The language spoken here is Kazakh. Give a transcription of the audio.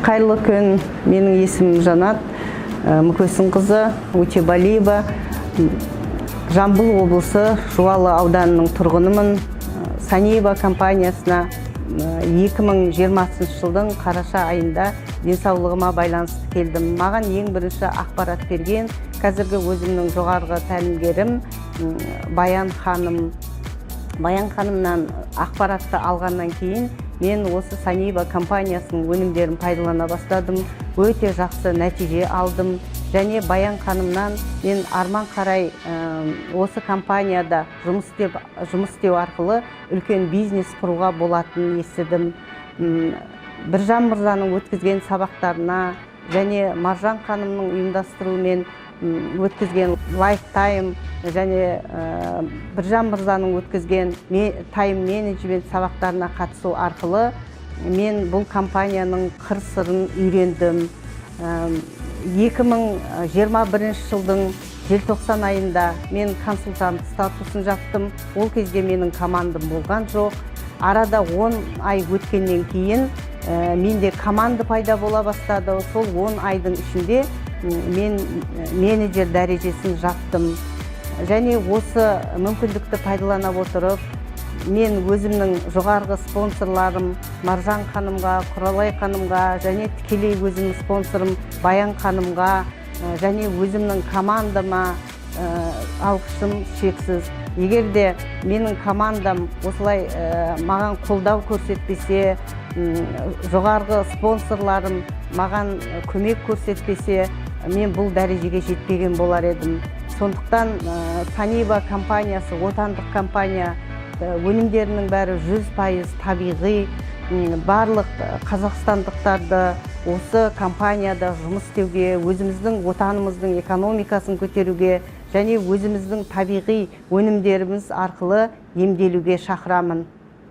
Қайырлы күн! Менің есімім Жанат Мүкесінқызы Өтебалиева. Жамбыл облысы, Жуалы ауданының тұрғынымын. Санива компаниясына 2020 жылдың қараша айында денсаулығыма байланысты келдім. Маған ең бірінші ақпарат берген қазіргі өзімнің жоғарғы тәлімгерім Баян ханым. Баян ханымнан ақпаратты алғаннан кейін мен осы Санива компаниясының өнімдерін пайдалана бастадым, өте жақсы нәтиже алдым. Және Баян ханымнан мен арман қарай осы компанияда жұмыс істеу арқылы үлкен бизнес құруға болатынын естідім. Біржан мырзаның өткізген сабақтарына және Маржан ханымның ұйымдастыруымен өткізген лайфтайм және Біржан мырзаның өткізген тайм менеджмент сабақтарына қатысу арқылы мен бұл компанияның қыр сырын үйрендім. 2021 жылдың желтоқсан айында мен консультант статусын жаптым. Ол кезде менің командам болған жоқ. Арада 10 ай өткеннен кейін менде команда пайда бола бастады. Сол 10 айдың ішінде мен менеджер дәрежесін жаптым. Және осы мүмкіндікті пайдалана отырып, мен өзімнің жоғарғы спонсорларым Маржан ханымға, Құралай ханымға және тікелей өзімнің спонсорым Баян ханымға және өзімнің командама алғысым шексіз. Егер де менің командам осылай маған қолдау көрсетпесе, жоғарғы спонсорларым маған көмек көрсетпесе, мен бұл дәрежеге жетпеген болар едім. Сондықтан Санива компаниясы отандық компания, өнімдерінің бәрі 100% табиғи. Барлық қазақстандықтарды осы компанияда жұмыс істеуге, өзіміздің отанымыздың экономикасын көтеруге және өзіміздің табиғи өнімдеріміз арқылы емделуге шақырамын.